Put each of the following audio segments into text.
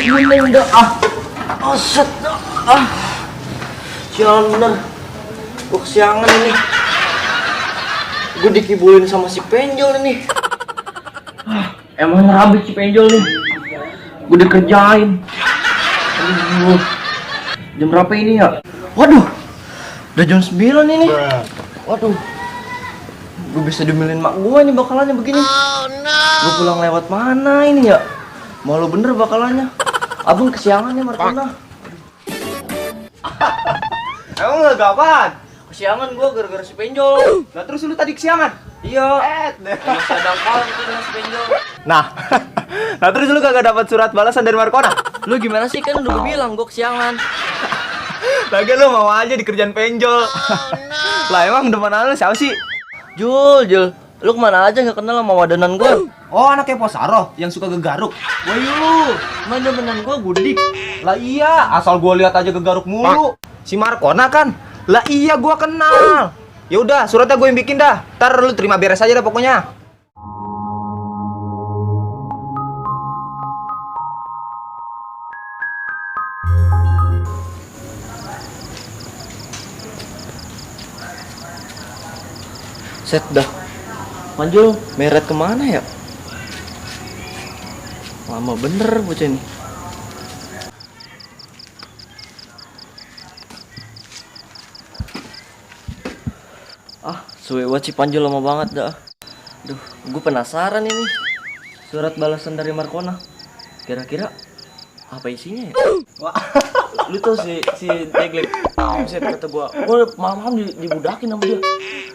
Gini udah oh set sialan bener. Gue kesiangan ini. Gue dikibulin sama si Penjol ini. Emang habis si Penjol nih. Gue dikerjain. Aduh. Jam berapa ini ya? Waduh. Udah jam 9 ini. Waduh. Gue bisa dimilin mak gue nih bakalannya begini. Oh no. Gue pulang lewat mana ini ya? Malu bener bakalannya. Abang kesiangan ya Markona. Emang lu gak apaan? Kesiangan gue gara-gara si Penjol. Nah terus lu tadi kesiangan? Iya. Masih ada kawan itu dengan si Penjol. Nah, nah terus lu kagak dapat surat balasan dari Markona? Lu gimana sih, kan udah gue bilang gue kesiangan. Lagian lu mau aja dikerjain Penjol. Lah emang depan lu siapa sih? Jul, lu kemana aja gak kenal sama wadanan gue? Oh anaknya Posaro yang suka gegaruk. Wayu, mana wadanan gue Budik. Lah iya, asal gua lihat aja gegaruk mulu. Si Markona kan? Lah iya gua kenal. Ya udah, suratnya gue yang bikin dah. Ntar lu terima beres aja dah pokoknya. Set dah. Manjul, meret kemana ya? Lama bener bocah ini. Suwe banget si Panjul, lama banget dah. Duh, gue penasaran ini. Surat balasan dari Markona. Kira-kira apa isinya ya? Wah. Lu tau si Deglek. Set kata gue malam-malam dibudakin sama dia.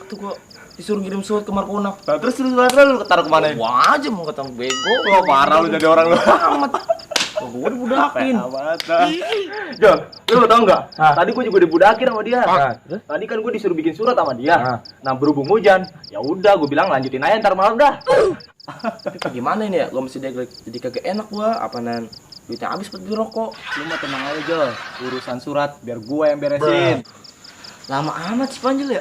Kata gue disuruh ngirim surat ke Markona. Nah, terus surat lu ketaruh kemana? Wah aja mau kata bego. Wah parah lu jadi orang lu. Amat. Oh, gue dibudakin. Jol, lu tau nggak? Tadi gue juga dibudakin sama dia. Nah, Tadi kan gue disuruh bikin surat sama dia. Nah berhubung hujan, ya udah gue bilang lanjutin aja ntar malam dah. tapi gimana ini ya? Gue mesti Deglek. Jadi kagak enak gua. Apaan duitnya habis buat beli rokok. Lu mah tenang aja Jol. Urusan surat biar gue yang beresin. Lama amat si Panjul ya.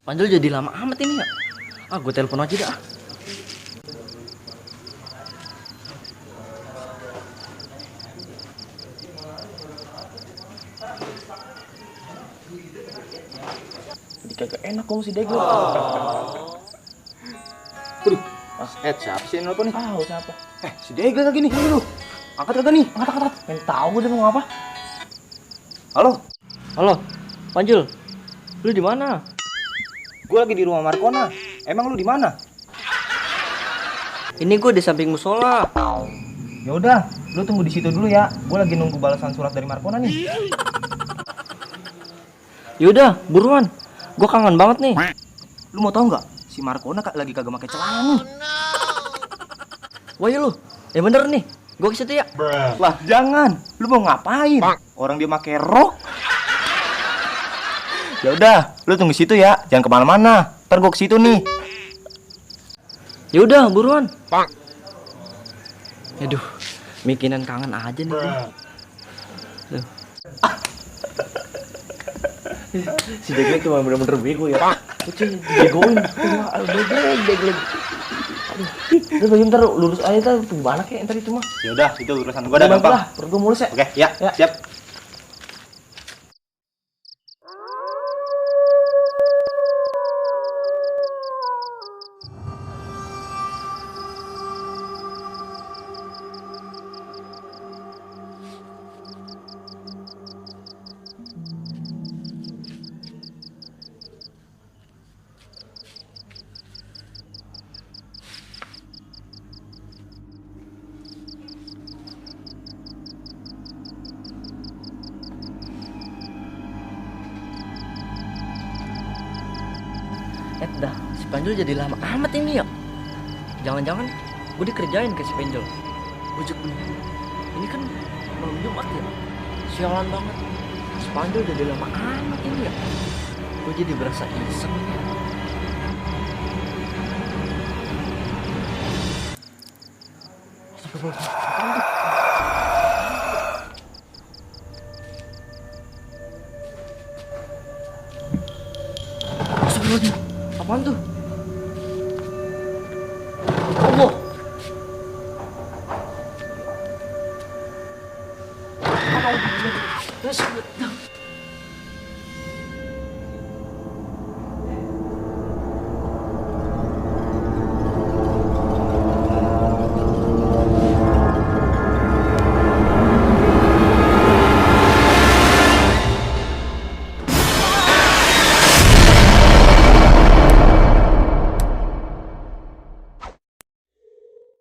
Panjul jadi lama amat ini ya. Gue telepon aja dah. Jadi kagak enak kok si Deglek. Aduh, Mas Ed siapa sih yang nelfon nih? Siapa? Si Degel lagi nih, lu. Angkat kagak nih? Angkat. Pengen tahu gue dia mau apa? Halo, Panjul. Lu di mana? gue lagi di rumah Markona. Emang lu di mana? Ini gue di samping musola. Ya udah, lu tunggu di situ dulu ya. Gue lagi nunggu balasan surat dari Markona nih. Yaudah, buruan. Gue kangen banget nih. Lu mau tau nggak? Si Markona lagi kagak pakai celana nih. Wah ya lu, ya bener nih. Gue ke situ ya. Lah jangan, lu mau ngapain? Orang dia pakai rok. Ya udah, lu tunggu situ ya, jangan kemana-mana. Ntar gue ke situ nih. Yaudah, buruan. Aduh, mikirin kangen aja nih. Duh. Si Deglek cuma bener-bener bego ya. Kucing begoin. Deglek. Aduh, bentar lurus aja ntar gimana kayak ntar itu mah. Ya udah, itu urusan gue dah gampang. Perut gue mulus ya. Oke, ya, siap. Dah, si Panjul jadi lama amat ini ya. Jangan-jangan gue dikerjain kayak si Penjol. Bujuk bener. Ini kan malam Jumat ya. Sialan banget. Si Panjul jadi lama amat ini ya. Gue jadi berasa iseng ini. Astagfirullahaladzim. Apaan tuh?